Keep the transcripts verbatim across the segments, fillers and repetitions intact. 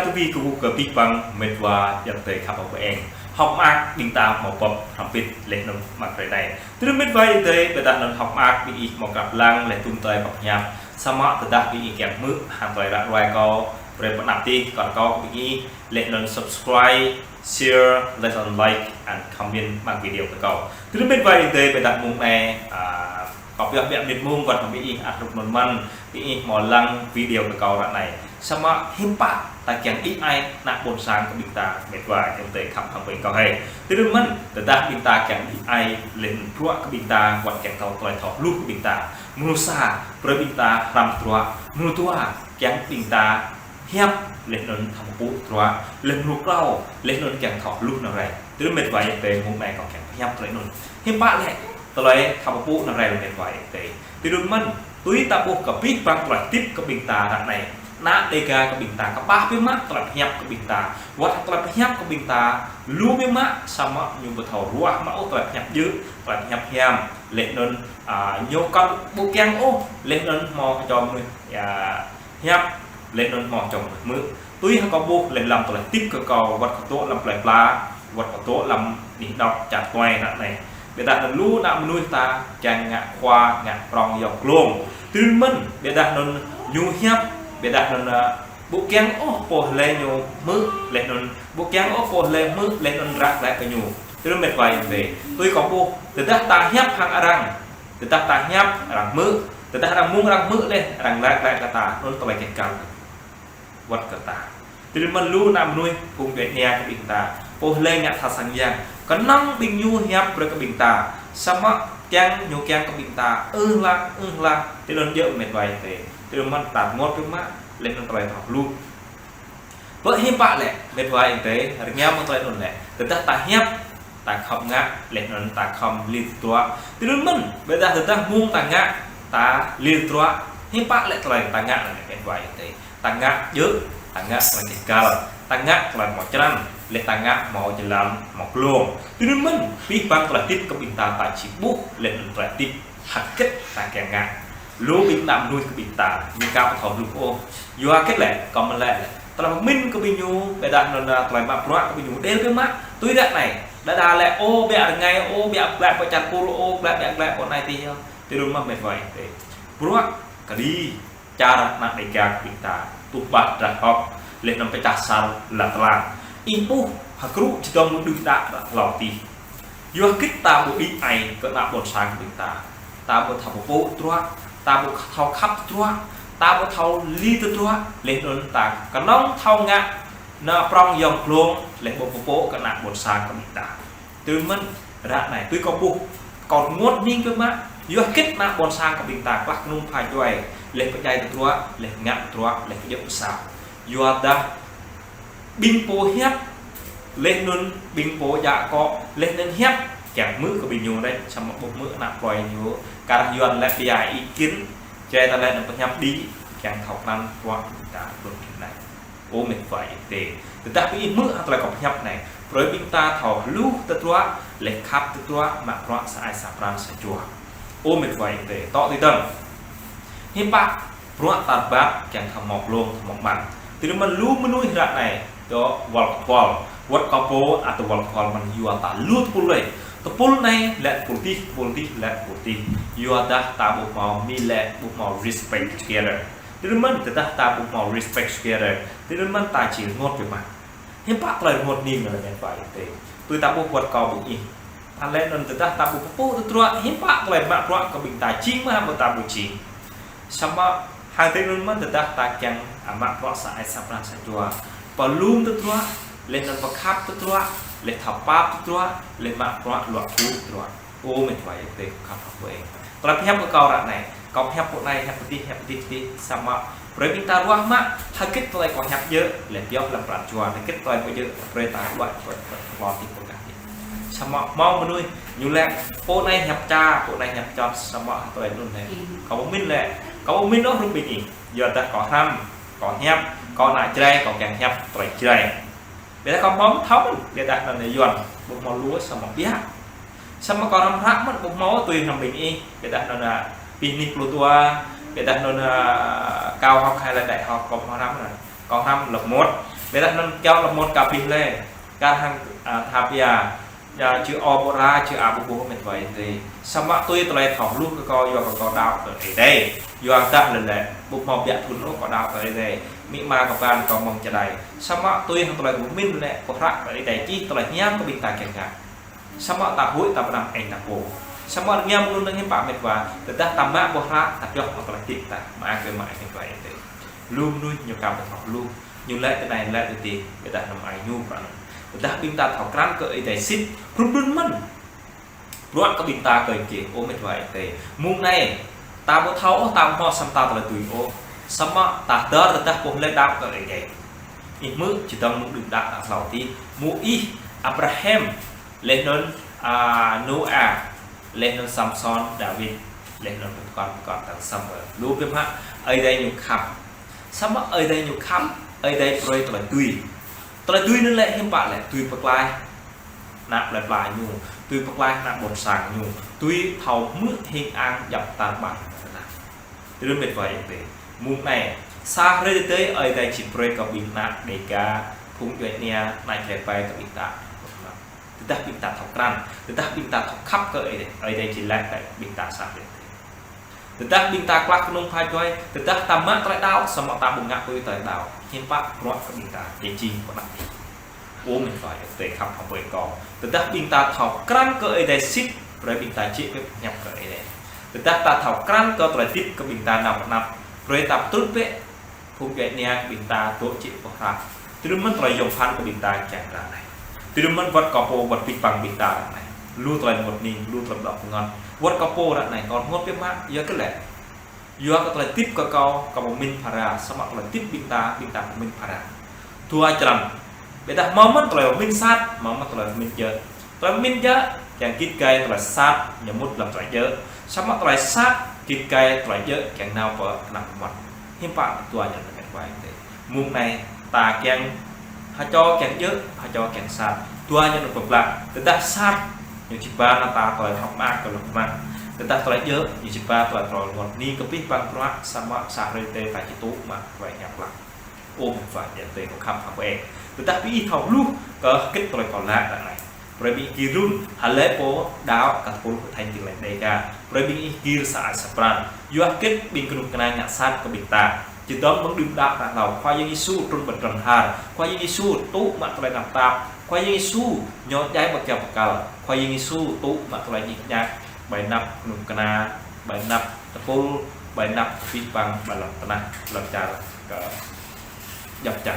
Tui kơ ƀuh kơ abih bang mĕt wa ayŏng adơi khăp hăng ƀing ih. Hơ̆k mơak ƀing ta hmâo pơ̆p hrŏm hơbĭt laih anŭn mơ̆ng hrơi anai. Tui mĕt wa ayŏng adơi, ƀiădah anŭn hơ̆k mơak ƀing ih hmâo krăp lăng laih tum tơlơi pơhiăp. Samơ̆ tơdah ƀing ih kiăng hmư̆ hăng tơlơi ră ruai kâo, brơi pơanăp tih kơ kâo ƀing ih laih anŭn subscribe, share, laih anŭn like and comment mơ̆ng video kơ kâo. Tui mĕt wa ayŏng adơi, ƀiădah mông anai, a, kâo pioh biă mơnit mông wơ̆t hăng ƀing ih ăt hrup anŭn mơ̆n, ƀing ih hmâo lăng video kơ kâo ră anai. Samơ̆ hiư̆m pă ta kiăng đĭ ai ană ƀôn sang kơ ƀing ta mĕt wa ayŏng adơi khăp hăng ƀing kâo hơi. Tui anŭn mơ̆n, tơdah ƀing ta kiăng đĭ ai laih anŭn bruă kơ ƀing ta, wơ̆t kiăng thâo tơlơi thâo hluh kơ ƀing ta. Mrô sa, brơi ƀing ta hrăm tơdruă. Mrô dua, kiăng ƀing ta hiăp laih anŭn thâo pơpŭ tơdruă. Laih mrô klâo, laih anŭn kiăng thâo hluh nao rai. Tui mĕt wa ayŏng adơi, mông anai kâo kiăng hiăp tơlơi anŭn. Hiư̆m pă lĕ tơlơi thâo pơpŭ nao rai laih mĕt wa ayŏng adơi. Tui anŭn mơ̆n, tui ta ƀuh kơ abih bang tơlơi hơdip kơ ƀing ta ră anai. Ană Dêga kơ ƀing ta kơƀah biă mă tơlơi pơhiăp kơ ƀing ta. Wơ̆t tơlơi pơhiăp kơ ƀing ta lu biă mă, samơ̆ ñu ƀu thâo ruah mă ôh tơlơi pơhiăp djơ̆, tơlơi pơhiăp hiam. Laih anŭn, a, ñu kăn ƀu kiăng ôh, laih anŭn hmâo kơ čô mơnuih, a, hiăp, laih anŭn hmâo čô mơnuih hmư̆. Tui hăng kâo ƀuh laih lăm tơlơi hơdip kơ kâo, wơ̆t kâo dŏ lăm plơi pla, wơ̆t kâo dŏ lăm anih dŏ čar tuai ră anai. Ƀiădah anŭn lu ană mơnuih ta kiăng ngă khua, ngă prŏng yŏng glông. Tui anŭn mơ̆n, ƀiădah anŭn ñu hiăp, ƀiădah anŭn, a, ƀu kiăng ôh pô hlơi ñu hmư̆, laih anŭn ƀu kiăng ôh pô hlơi hmư̆, laih anŭn ră glaĭ kơ ñu. Tui anŭn mĕt wa ayŏng adơi. Tui kâo ƀuh, tơdah ta hiăp hăng arăng, tơdah ta hiăp arăng hmư̆, tơdah arăng mơ̆ng arăng hmư̆ laih, arăng laĭ glaĭ kơ ta, anŭn tơlơi kĕh kăl wơ̆t kơ ta. Tui anŭn mơ̆n lu ană mơnuih phung djuai ania kơ ƀing ta, pô hlơi ngă tha sang yang, kơnơ̆ng ƀing ñu hiăp brơi kơ ƀing ta, samơ̆ kiăng ñu kiăng kơ ƀing ta ư lah, ư lah, tui anŭn djơ̆ mĕt wa ayŏng adơi. Tui anŭn mơ̆n ta rơngot biă mă laih anŭn tơlơi thâo hluh. Bơ hiư̆m pă lĕ, mĕt wa ayŏng adơi, rơngiao mơ̆ng tơlơi anŭn lĕ. Tơdah ta hiăp, ta khŏm ngă, laih anŭn ta khŏm lir tơdruă. Tui anŭn mơ̆n, ƀiădah tơdah mông ta ngă, ta lir tơdruă. Hiư̆m pă lĕ tơlơi ta ngă lĕ mĕt wa ayŏng adơi. Ta ngă djơ̆, ta ngă tơlơi kĕh kăl, ta ngă tơlơi hmâo črăn, laih ta ngă hmâo jơlan, hmâo glông. Tui anŭn mơ̆n, abih bang tơlơi hơdip kơ ƀing ta ta či ƀuh, laih anŭn tơlơi hơdip hơgĕt ta kiăng ngă. Lu ƀing ană mơnuih kơ ƀing ta, ñu ka ƀu thâo hluh ôh. Yua hơgĕt lĕ, kâo mơ̆n lĕ, tơlơi pơmĭn kơ ƀing ñu, ƀiădah anŭn, a, tơlơi mă bruă kơ ƀing ñu, đel biă mă, tui ră anai. Đơđa lĕ, ô, biă rơngai, ô, biă glaĭ pơ čar pul, ô, glaĭ, biă glaĭ pơ anai adih yơh. Tui anŭn mơ̆n mĕt wa ayŏng adơi. Bruă kơđi čar ană Dêga kơ ƀing ta, tuh ƀah drah hŏk, laih anŭn pơčah sar lăt tơlang. Ih ƀuh, hơkrŭ čơdơ̆ng mơ̆ng đưm đă ră hlâo adih. Yua hơgĕt ta ƀu đĭ ai kơ ană ƀôn sang kơ ƀing ta. Ta ƀu thâo pơpŭ tơdruă, ta ƀu thâo khăp tơdruă, ta ƀu thâo lir tơdruă, laih anŭn ta kơnơ̆ng thâo ngă ană prŏng yŏng glông, laih ƀu pơpŭ kơ ană ƀôn sang kơ ƀing ta. Tui anŭn mơ̆n, ră anai, tui kâo ƀuh, kâo rơngot hning biă mă, yua hơgĕt ană ƀôn sang kơ ƀing ta, klah kơnung pha djuai, laih pơdjai tơdruă, laih ngă tơdruă, laih pơdjơ̆ pơsao. Yua dah ƀing pô hiăp, laih anŭn ƀing pô djă akŏ, laih anŭn hiăp, kiăng hmư̆ kơ ƀing ñu đôč, samơ̆ ƀu hmư̆ ană plơi ñu, kar Yuan lĕ pia ý kiến, čai ta lĕ anŭn pơhiăp đĭ, kiăng thâo krăn bruă ƀing ta đôč anai. Ơ mĕt wa ayŏng adơi. Tơdah ƀing ih hmư̆ hăng tơlơi kâo pơhiăp anai, brơi ƀing ta thâo hluh tơdruă, laih khăp tơdruă, mă bruă sa ai sa pran sa jua. Ơ mĕt wa ayŏng adơi, tŏ tui tơ̆ng. Hiư̆m pă, bruă ta rơbat kiăng thâo hmâo glông, thâo hmâo mơ̆n. Tui anŭn mơ̆n lu mơnuih ră anai, dŏ wăl kơtual. Wơ̆t kơ pô, ăt wăl kơtual mơ̆n yua ta lu tơpul lĕ. Tơpul anai lĕ tơpul adih, tơpul adih lĕ tơpul adih. Yua dah ta ƀu hmâo mĭn lĕ, ƀu hmâo respect together. Tui anŭn mơ̆n tơdah ta ƀu hmâo respect together, tui anŭn mơ̆n ta či rơngot biă mă. Hiư̆m pă tơlơi rơngot hning anŭn lĕ mĕt wa ayŏng adơi. Tui ta ƀuh wơ̆t kâo ƀing ih. Laih anŭn tơdah ta ƀu pơpŭ tơdruă, hiư̆m pă tơlơi mă bruă kơ ƀing ta jing mơ̆ ƀu ta ƀu jing. Samơ̆ hăng tui anŭn mơ̆n tơdah ta kiăng, a, mă bruă sa ai sa pran sa jua. Pơlŭm tơdruă, laih anŭn pơkhăp tơdruă, laih thâo pap tơdruă, laih mă bruă luă gŭ tơdruă. Ơ mĕt wa ayŏng adơi khăp hăng ƀing ih. Tơlơi pơhiăp kơ kâo ră anai. Kâo pơhiăp pô anai, hiăp pô adih, hiăp pô adih, pô adih, samơ̆ brơi ƀing ta ruah mă, hơgĕt tơlơi kâo hiăp djơ̆, laih pioh lăm pran jua, hơgĕt tơlơi ƀu djơ̆, brơi ta ruah, ruah, ruah, ruah, adih pô adih. Samơ̆ hmâo mơnuih, ñu lĕ, pô anai hiăp ča, pô anai hiăp čot, samơ̆ tơlơi anŭn lĕ. Kâo pơmĭn lĕ, kâo pơmĭn ôh hrup ƀing ih. Yua dah kâo hrăm, kâo hiăp, kâo ană Jrai, kâo kiăng hiăp tơlơi Jrai. Ƀiădah kâo hmâo thâo mơ̆n, ƀiădah anŭn Yuan, ƀu hmâo lu samơ̆ biă. Samơ̆ kâo hrăm hră mơ̆n, ƀu hmâo tui hrăm ƀing ih, ƀiădah anŭn, a, pih nih pluh dua, ƀiădah anŭn, a, cao học hay là đại học, kâo hmâo hrăm mơ̆n. Kâo hrăm lớp một, Ƀiădah anŭn kiaŏ lơmon kơ abih lĕ, kar hăng, a, tha pia, a, čư̆ ôh ƀu ra, čư̆ a ƀu ƀuh met wa ayŏng adơi. Samơ̆ tui tơlơi thâo hluh kơ kâo, yua kơ kâo đaŏ kơ Ơi Adai. Yua dah lĕ lĕ, ƀu hmâo biă thŭn ôh kâo đaŏ kơ Ơi Adai. Amĭ ama kâo ban kâo mơ̆ng čơđai. Samơ̆ tui hăng tơlơi kơ pơmĭn lĕ, pơhră kơ Ơi Adai čih tơlơi hiam kơ ƀing ta kiăng ngă. Samơ̆ ta huĭ ta pơnăm eng ta pô. Samơ̆ rơngiă mơ̆ng anŭn hiư̆m pă met wa, tơdah ta mă ƀuh hră, ta pioh mă tơlơi hơdip ta, mă kơ mă eng met wa eng tê. Lu mơnuih ñu kăm ƀu thâo hluh, ñu lĕ tơ anai lĕ tơ adih, ƀiădah anăm ai ñu pran. Tơdah ƀing ta thâo krăn kơ Ơi Adai sĭt, hrŭm đun mơ̆n. Bruă kơ ƀing ta kơ ih kê, ơ met wa eng tê. Mơ̆ng anai, ta ƀu thâo ôh, ta ƀu hmâo samơ̆ ta tơlơi tui ôh. Samơ̆ ta dơr tơdah ƀuh lĕ đaŏ kơ Ơi Adai. Ih hmư̆, čơdơ̆ng mơ̆ng đưm đă ta hlâo adih. Mơ̆ ih Abraham, laih anŭn, a, Nôa, laih anŭn Samsôn, Dawid, laih anŭn pơkŏn pơkŏn tang Samuel. Lu biă mă, Ơi Adai ñu khăp. Samơ̆ Ơi Adai ñu khăp, Ơi Adai brơi tơlơi tui. Tơlơi tui anŭn lĕ hiư̆m pă lĕ, tui pơklaih ană plơi pla ñu, tui pơklaih ană ƀôn sang ñu, tui thâo hmư̆ hing ang djŏp tar ƀar. Tui anŭn met wa eng tê. Mơ̆ng anai, sa hrơi tơdơi Ơi Adai či brơi kơ ƀing ană Dêga, phung djuai ania, ană Jarai kơ ƀing ta. Tơdah ƀing ta thâo krăn, tơdah ƀing ta thâo khăp kơ Ơi Adai, Ơi Adai či laĭ kơ ƀing ta sa hrơi tơdơi. Tơdah ƀing ta klah kơnung pha djuai, tơdah ta mă tơlơi đaŏ, samơ̆ ta ƀu ngă tui tơlơi đaŏ. Hiư̆m pă bruă kơ ƀing ta, djai jing pơnăp. Ơ met wa eng tê khăp hăng ƀơi kâo. Tơdah ƀing ta thâo krăn kơ Ơi Adai sĭt, brơi ƀing ta čih pơhiăp kơ Ơi Adai. Tơdah ta thâo krăn kơ tơlơi hơdip kơ ƀing ta nao pơnăp, brơi ta pơtrŭt bĕ phung djuai ania kơ ƀing ta dŏ čih pơhră. Tui anŭn mơ̆n tơlơi yôm phăn kơ ƀing ta kiăng ră anai. Tui anŭn mơ̆n wơ̆t kơ pô wơ̆t pih păng ƀing ta ră anai. Lu tơlơi rơngot hning, lu tơlơi đŏk pơngăt. Wơ̆t kơ pô ră anai, kâo rơngot biă mă, yua kơ lĕ. Yua kơ tơlơi hơdip kơ kâo, kâo pơmĭn phara, samơ̆ tơlơi hơdip ƀing ta, ƀing ta pơmĭn phara. Dua črăn. Ƀiădah hmâo mơ̆n tơlơi pơmĭn sat, hmâo mơ̆n tơlơi pơmĭn djơ̆. Tơlơi pơmĭn djơ̆, kiăng git gai tơlơi sat, ñu mŭt lăm tơlơi djơ̆. Samơ̆ tơlơi sat, git gai tơlơi djơ̆, kiăng nao pơ anăp mơmŏt. Hiư̆m pă dua ñu anŭn met wa eng tê. Mơ̆ng anai, ta kiăng, ha čô kiăng djơ̆, ha čô kiăng sat. Dua ñu anŭn pơblah, tơdah sat, ñu či ba nao ta tơlơi hơ̆k mơak kơ lŏn tơnah. Tơdah tơlơi djơ̆, ñu či ba tơlơi rơngot hning kơ pih păng bruă, samơ̆ sa hrơi tơdơi ta či tŭ mă tơlơi hiam klă. Ơ met wa eng tê kâo khăp hăng ƀơi. Tơdah ƀing ih thâo hluh kơ hơget tơlơi kâo laĭ ră anai. Brơi ƀing ih gir run, hlơi pô đaŏ kơ tơpul Hội Thánh Tin Lành Đêga. Brơi ƀing ih gir sa ai sa pran. Yua hơget ƀing kơnuk kơna ngă sat kơ ƀing ta. Čơdơ̆ng mơ̆ng đưm đă ta hlâo, Khua Yang Yêsu trŭn ƀơi tơdron har. Khua Yang Yêsu tŭ mă tơlơi tơnap tap. Khua Yang Yêsu ñu djai ƀơi kơyâo bơkal. Khua Yang Yêsu tŭ mă tơlơi ñik ñak ƀơi anăp kơnuk kơna, ƀơi anăp tơpul, ƀơi anăp pih păng, ƀơi lŏn tơnah, lŏn čar kơ djŏp čar.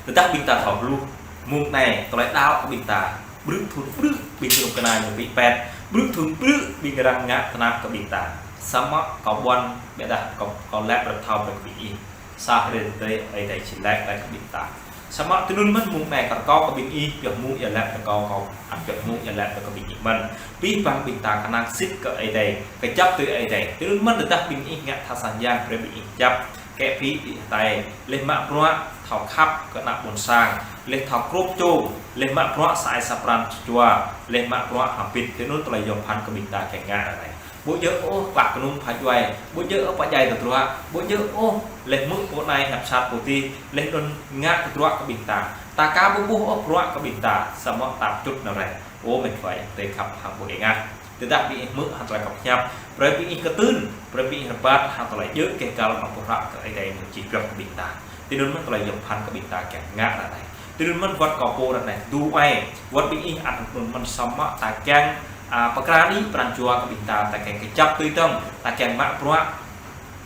Tơdah ƀing ta thâo hluh, mơ̆ng anai, tơlơi đaŏ kơ ƀing ta, brư̆ thŭn brư̆ ƀing kơnuk kơna ñu ƀĭ pet, brư̆ thŭn brư̆ ƀing arăng ngă tơnap kơ ƀing ta. Samơ̆ kâo ƀuăn, ƀiădah kâo, kâo laĭ brơi thâo brơi kơ ƀing ih. Sa hrơi tơdơi, Ơi Adai či laĭ brơi kơ ƀing ta. Samơ̆ tui anŭn mơ̆n mơ̆ng anai kâo rơkâo kơ ƀing ih, pioh mơ̆ng ia laĭ brơi kâo, kâo ăt pioh mơ̆ng ia laĭ brơi kơ ƀing ih mơ̆n. Pih păng ƀing ta kơnang sĭt kơ Ơi Adai, kơjăp tui Ơi Adai. Tui anŭn mơ̆n tơdah ƀing ih ngă tha sang yang brơi ƀing ih kơjăp, kĕ phi đĭ hơtai, laih mă bruă thâo khăp kơ ană ƀôn sang, laih thâo krŏp čô, laih mă bruă sa ai sa pran jua, laih mă bruă hơbĭt, tui anŭn tơlơi yôm phăn kơ ƀing ta kiăng ngă ră anai. Ƀu djơ̆ ôh klah kơnung pha djuai, ƀu djơ̆ ôh pơdjai tơdruă, ƀu djơ̆ ôh laih hmư̆ pô anai hiăp sat pô adih, laih anŭn ngă tơdruă kơ ƀing ta. Ta aka ƀu ƀuh ôh bruă kơ ƀing ta, samơ̆ ta pơčut nao rai. Ơ met wa eng tê khăp hăng ƀơi eng ah. Tơdah ƀing ih hmư̆ hăng tơlơi kâo pơhiăp, brơi ƀing ih kơtưn, brơi ƀing ih rơbat hăng tơlơi djơ̆ kơ găl mă bruă kơ Ơi Adai ñu či pioh kơ ƀing ta. Tui anŭn mơ̆n tơlơi yôm phăn kơ ƀing ta kiăng ngă ră anai. Tui anŭn mơ̆n wơ̆t kâo pô ră anai, tơdu ai, wơ̆t ƀing ih ăt anŭn mơ̆n samơ̆ ta kiăng, a, pơkra đĭ pran jua kơ ƀing ta, ta kiăng kơjăp tui dơ̆ng, ta kiăng mă bruă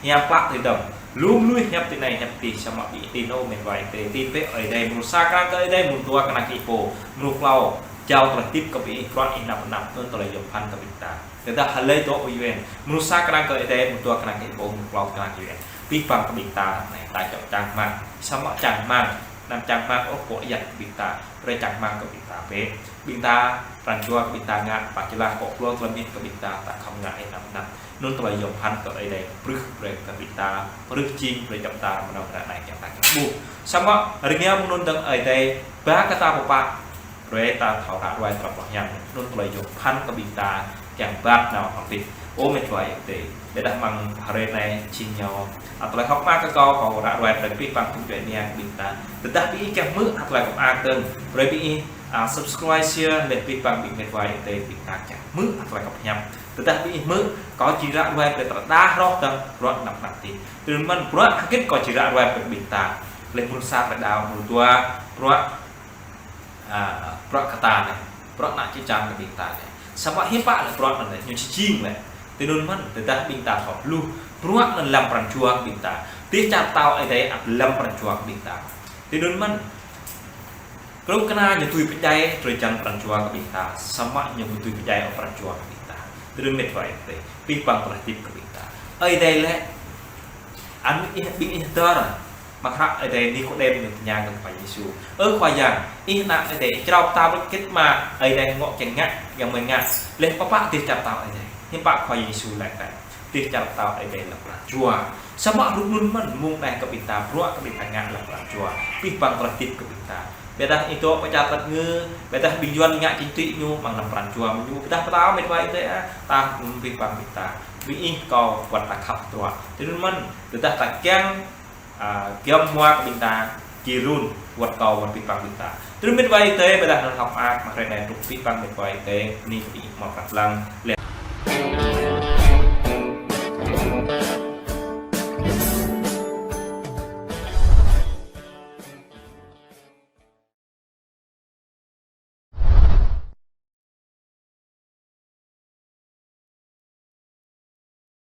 hiam klă tui dơ̆ng. Lu mơnuih hiăp tui anai hiăp adih samơ̆ ƀing ih tui anŭn met wa eng tê, tui bĕ Ơi Adai, mơnuih sa kơnang kơ Ơi Adai, mơnuih dua kơnang kơ ih pô, mơnuih klâo, jao tơlơi hơdip kơ ƀing ih, bruă ih nao pơ anăp, anŭn tơlơi yôm phăn kơ ƀing ta. Tơdah hlơi dŏ pơ U N, mơnuih sa kơnang kơ Ơi Adai, mơnuih dua kơnang kơ ih pô, mơnuih klâo kơnang kơ U N. Pih păng kơ ƀing ta ră anai, ta čŏk čang rơmang. Samơ̆ čang rơmang, anăm čang rơmang ôh pô ayăt ƀing ta, brơi čang rơmang kơ ƀing ta bĕ. Ƀing ta, pran jua kơ ƀing ta ngă, pơčơlah kơ klô tơlơi mĭn kơ ƀing ta, ta khŏm ngă ih nao pơ anăp. Anŭn tơlơi yôm phăn kơ Ơi Adai pơrưh brơi kơ ƀing ta, pơrưh jing brơi djŏp tar mơnơ̆ng ră anai kiăng ta kiăng ƀuh. Samơ̆ rơngiă mơ̆ng anŭn dơ̆ng Ơi Adai ba kơ ta pơpă. Brơi ta thâo ră ruai tơlơi pơhiăp. Anŭn tơlơi yôm phăn kơ ƀing ta kiăng ƀă nao hơbĭt. Ơ mĕt wa ayŏng adơi. Ƀiădah mơ̆ng hrơi anai jing ñu. Ăt tơlơi hơ̆k mơak kơ kâo, kâo ră ruai brơi pih păng tŭ juai ania kơ ƀing ta. Tơdah ƀing ih kiăng hmư̆ ăt tơlơi kâo mơak tơ̆ng. Brơi ƀing ih, a, subscribe, share, laih pih păng ƀing mĕt wa ayŏng adơi ƀing ta kiăng hmư̆ ăt tơlơi kâo pơhiăp. Tơdah ƀing ih hmư̆, kâo či ră ruai brơi tơlơi đah rŏh tơ̆ng, bruă năp năp tih. Tui anŭn mơ̆n bruă hơgĕt kâo či ră ruai brơi ƀing ta. Laih mơnuih sa brơi đao mơnuih dua, bruă a, bruă kơ ta anai, bruă ană čư̆ čan kơ ƀing ta anai. Samơ̆ hiư̆m pă lĕ bruă anŭn lĕ, ñu či jing lĕ. Tui anŭn mơ̆n, tơdah ƀing ta thâo lu, bruă anŭn lăm pran jua kơ ƀing ta. Dêh čar pơtao Ơi Adai ăt lăm pran jua kơ ƀing ta. Tui anŭn mơ̆n, kơnuk kơna ñu tui pơdjai drơi jăn pran jua kơ ƀing ta, samơ̆ ñu ƀu tui pơdjai ôh pran jua kơ ƀing ta. Tui anŭn mĕt wa ayŏng adơi, pih păng tơlơi hơdip kơ ƀing ta. Ơi Adai lĕ, anŭn ih ƀing ih dơ̆r, mơ̆ng hră Ơi Adai Nikôdem ñu tơña kơ Khua Yêsu. Ơ Khua Yang, ih ană Ơi Adai, ih črâo pơtao ƀiă kĭt mă Ơi Adai ngŏ kiăng ngă, kiăng mơi ngă. Laih pơpă dêh čar pơtao Ơi Adai. Hiư̆m pă Khua Yêsu laĭ kơ dêh čar pơtao Ơi Adai lăm pran jua. Samơ̆ hlŭn anŭn mơ̆n mơ̆ng anai kơ ƀing ta, bruă kơ ƀing ta ngă lăm pran jua. Pih păng tơlơi hơdip kơ ƀing ta. Ƀiădah ih dŏ pơ čar tơngan, ƀiădah ƀing Yuan ngă chính trị ñu mơ̆ng lăm pran jua ñu. Ƀiădah pơtao mĕt wa ayŏng adơi, a, ta pih păng ƀing ta. Ƀing ih kâo wơ̆t ta khăp tơdruă. Tui anŭn mơ̆n, tơdah ta kiăng a, giăm hmua kơ ƀing ta, či run, wơ̆t kâo, wơ̆t pih păng ƀing ta. Tui anŭn mĕt wa ayŏng adơi, ƀiădah anŭn hơ̆k mơak, mă hrơi anai truh pih păng mĕt wa ayŏng adơi, bơni kơ ƀing ih hmâo krăp lăng, laih.